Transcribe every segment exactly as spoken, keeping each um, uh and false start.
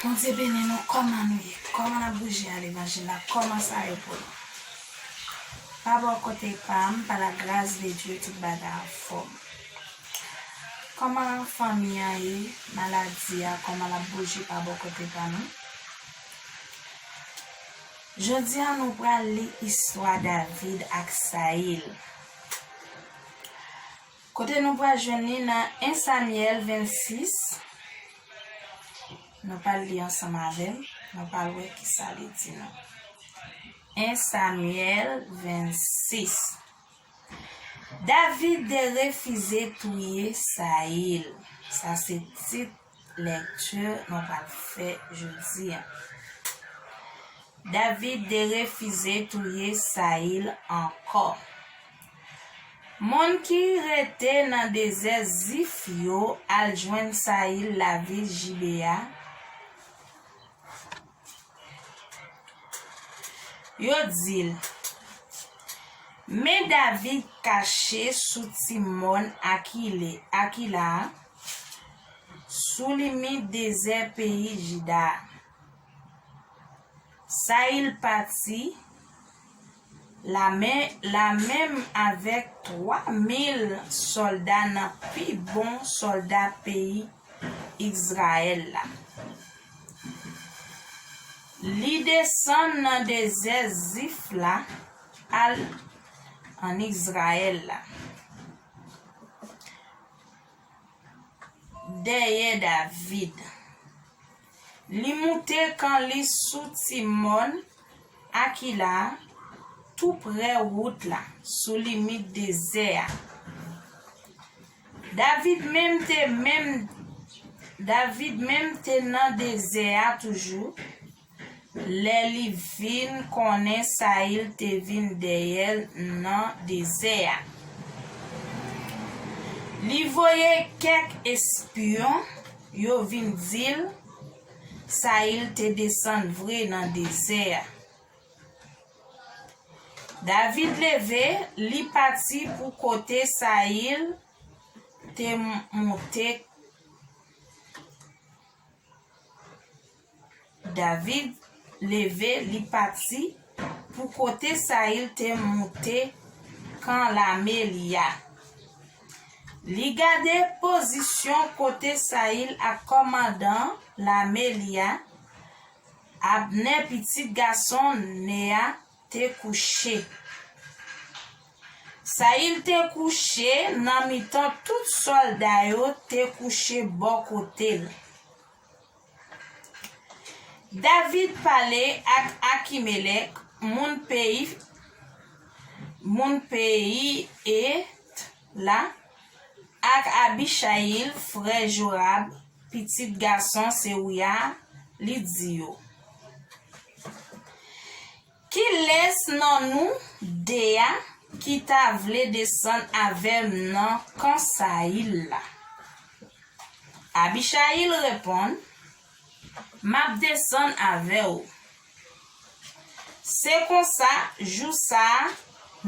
Bondye beni nou, kòman nou ye? Kòman n ap bouje a levanjil la? Kòman sa ye pou nou? Pa bò kote pa m, pa la gras de Dye, tout bagay anfòm. Kòman fanmi an ye? Maladi a, kòman l ap bouje pa bò kote pa nou? Jodi a, nou pral li istwa David ak Sayil. Kote nou pral jwenn li nan en Samyèl vennsis. Nou pral li ansanm avè m. Nou pral wè kisa li di nou. En Samyèl vennsis. David derefize touye Sayil. Sa se tit lekti nou pral fè jodi a. David derefize touye Sayil ankò. Moun ki rete nan dezè Zif yo al jwenn Sayil lavil Jibeya. Yo di l, men David kache sou ti mòn Akile, Akila a, sou limit dezè peyi Jida a. Sayil pati, lame, lamenm avèk twa mil sòlda nan pi bon sòlda peyi Izrayèl la. Li desann nan dezè Zif la, al ann Izrayèl la. Dèyè David. Li moute kan li sou ti mòn Akila, tou prè wout la, sou limit dezè a. David menm te menm, David menm te nan dezè a toujou, lè li vin konnen Sayil te vin dèyè l nan dezè a. Li voye kèk espyon, yo vin di l Sayil te desann vre nan dezè a. David leve, li pati pou kote Sayil te moute. David leve, li pati pou kote Sayil te moute kan lame li a. Li gade pozisyon kote Sayil ak kòmandan lame li a, Abnè, pitit gason Neya, te kouche. Sayil te kouche nan mitan tout sòlda yo te kouche bò kote l. David pale ak Akimelèk, moun peyi, moun peyi Et la, ak Abichayil, frè Joab, pitit gason Serouya, li di yo, Kilès nan nou de a ki ta vle desann avè m nan kan Sayil la? Abichayil reponn, M ap desann avè w. Se konsa, jou sa a,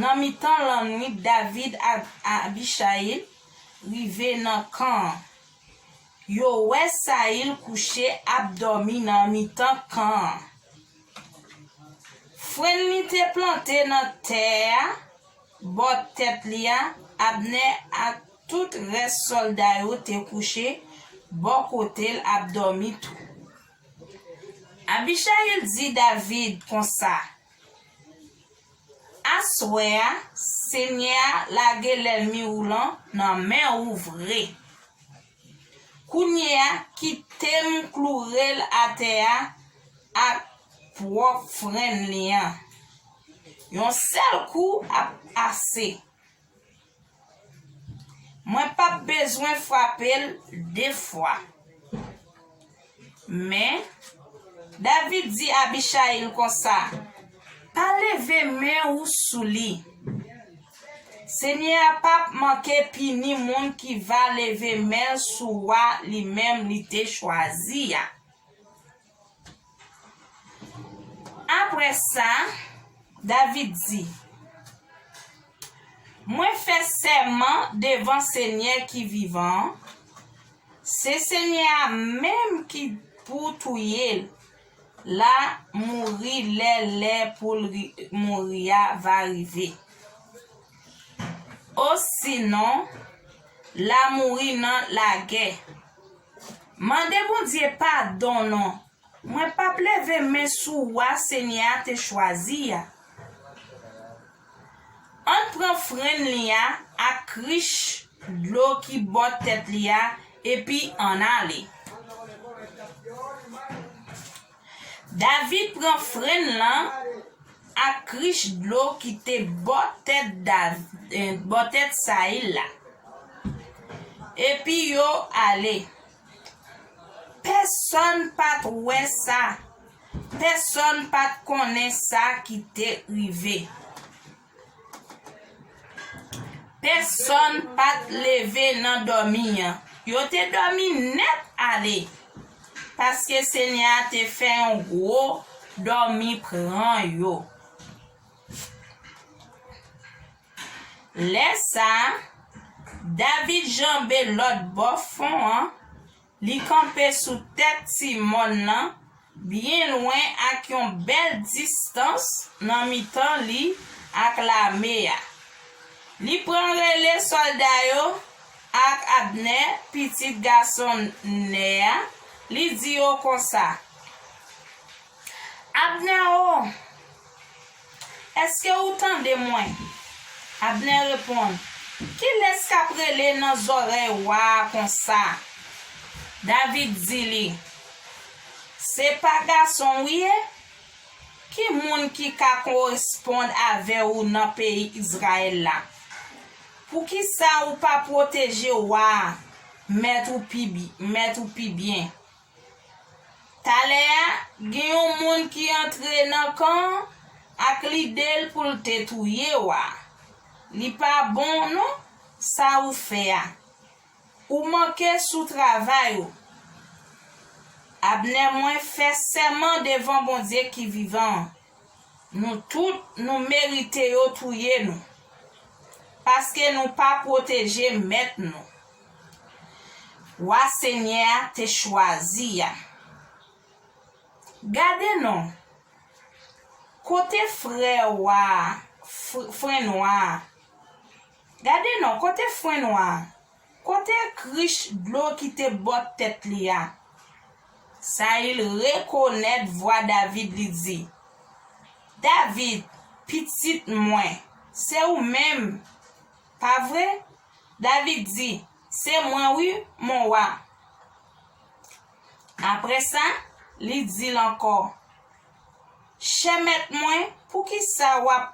nan mitan lannwit, David ak Abichayil rive nan kan an. Yo wè Sayil kouche ap dòmi nan mitan kan an. Frenn li te plante nan tè a bò tèt li a, Abnè ak tout rès sòlda yo te kouche bò kote l ap dòmi tou. Abichayil di David konsa, Aswè a, Senyè a lage lènmi w lan nan men ou vre. Kounye a, kite m kloure l atè a ak pwòp frenn li an. Yon sèl kou ap ase. Mwen p ap bezwen frape l de fwa. Men, David di Abichayil konsa, Pa leve men ou sou li. Senyè a p ap manke pini moun ki va leve men l sou wa li menm li te chwazi a. Apre sa, David di, Mwen fè sèman devan Senyè ki vivan an, se Senyè a menm ki pou touye l la mouri lè lè pou l ri- mouri a va rive. Osinon, la mouri nan lagè. Mande Bondye padon non. Mwen p ap leve men sou wa Senyè a te chwazi a. Ann pran frenn li a ak krich dlo ki bò tèt li a, epi ann ale. David pran frenn lan ak krich dlo ki te bò tèt Dav- eh, bò tèt Sayil la. Epi yo ale. Pèsonn pa t wè sa. Pèsonn pa t konnen sa ki te rive. Pèsonn pa t leve nan dòmi an. Yo te dòmi nèt ale. Paske Senyè a te fè yon gwo dòmi pran yo. Lè sa a, David janbe lòt bò fon an, li kanpe sou tèt ti mòn nan, byen lwen ak yon bèl distans nan mitan li ak lame a. Li pran rele sòlda yo ak Abnè, pitit gason Nè a, li di yo konsa, Abnè o, èske ou tande mwen? Abnè reponn, kilès k ap rele nan zòrèy wa a konsa? David di li, se pa gason w ye? Ki moun ki ka koresponn avè w nan peyi Izrayèl la? Poukisa ou pa pwoteje wa a, mèt ou pi bi- mèt ou pi byen? Talè a, gen yon moun ki antre nan kan an ak lide l pou l te touye w a. Li pa bon non, sa ou fè a. Ou manke sou travay ou. Abnè mwen fè sèman devan Bondye ki vivan an. Nou tout, nou merite yo touye nou, paske nou pa pwoteje mèt nou, wa Senyè a te chwazi a. Gade non, kote frè wa a, fr- fren wa a? Gade non, kote fren wa a? Kote krich dlo ki te bò tèt li a? Sayil rekonèt vwa David, li di, David, pitit mwen, se ou menm, pa vre? David di, se mwen wi, mon wa. Apre sa, li di l ankò, chè mèt mwen, poukisa w ap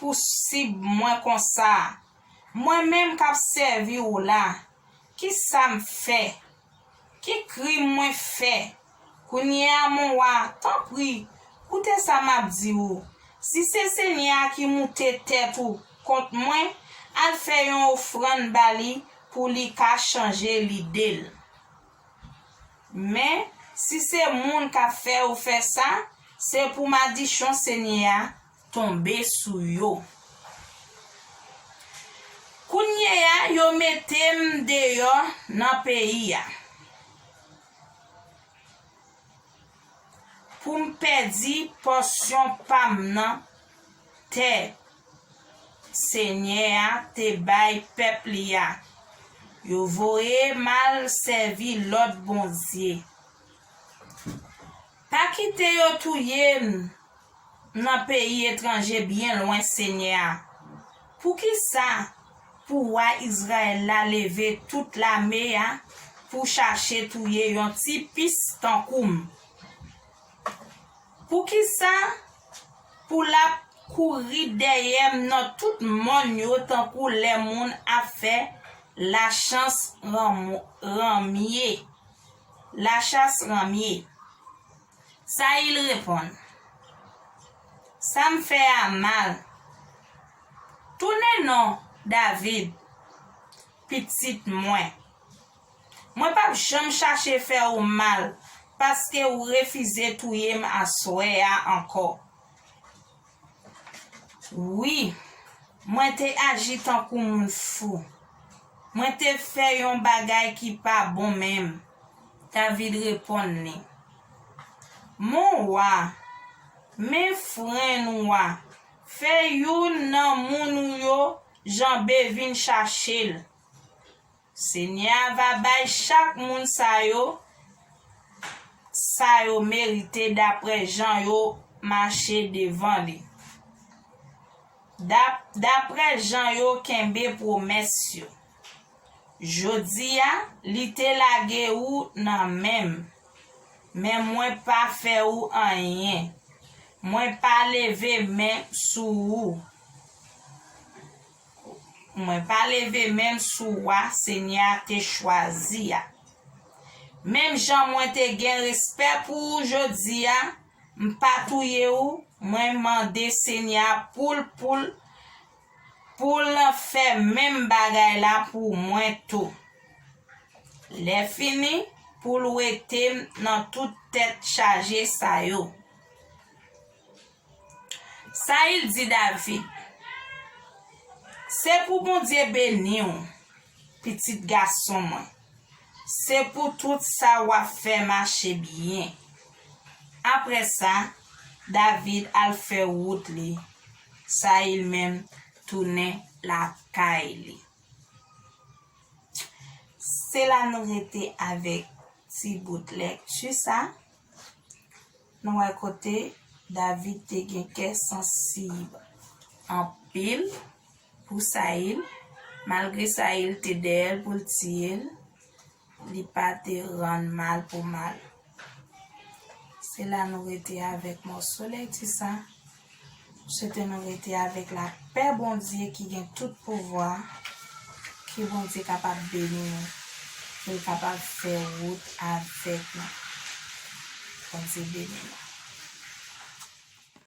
pousib mwen konsa a? Mwen menm k ap sèvi w la, ki sa m fè? Ki krim mwen fè? Kounye a, mon wa, tanpri, koute sa m ap di w. Si se Senyè a ki moute tèt ou kont mwen, al fè yon ofrann ba li pou li ka chanje lide l. Men, si se moun k ap fè ou fè sa, se pou madichon Senyè a tonbe sou yo. Kounye a, yo mete m deyò nan peyi a pou m pèdi pòsyon pa m nan tè Senyè a te bay pèp li a. Yo voye m al sèvi lòt bondye. Pa kite yo touye m nan peyi etranje byen lwen Senyè a. Poukisa pou wa Izrayèl la leve tout lame a pou chache touye yon ti pis tankou m? Poukisa pou l ap kouri dèyè m nan tout mòn yo tankou lè moun ap fè lachans ranm- ranmye? Lachas ranmye. Sayil reponn, sa m fè a mal. Tounen non, David, pitit mwen. Mwen p ap janm chache fè ou mal, paske ou refize touye m aswè a ankò. Wi, mwen te aji tankou moun fou. Mwen te fè yon bagay ki pa bon menm. David reponn li, Mon wa, men fren ou a, fè youn nan moun ou yo janbe vin chache l. Senyè a va bay chak moun sa yo, sa yo merite dapre jan yo mache devan li. Dap-, dapre jan yo kenbe pwomès yo. Jodi a, li te lage ou nan men m, men mwen pa fè ou anyen. Mwen pa leve men sou ou. Mwen pa leve men m sou wa Senyè a te chwazi a. Menm jan mwen te gen respè pou ou jodi a, m pa touye ou, mwen mande Senyè a pou l, pou l, pou l fè menm bagay la pou mwen tou. Lè fini, pou l wete m nan tout tèt chaje sa yo. Sayil di David, se pou Bondye beni w, pitit gason mwen. Se pou tout sa w ap fè mache byen. Apre sa, David al fè wout li. Sayil menm tounen lakay li. Se la nou rete avèk ti bout lèkti sa. Nou wè kote David te gen kè sansib anpil pou Sayil, malgre Sayil te dèyè l pou l tiye l, li pa te rann mal pou mal. Se la nou rete avèk mòso lèkti sa. M swete nou rete avèk lapè Bondye ki gen tout pouvwa. Ke Bondye kapab beni nou, ke l kapab fè wout avèk nou. Bondye beni nou.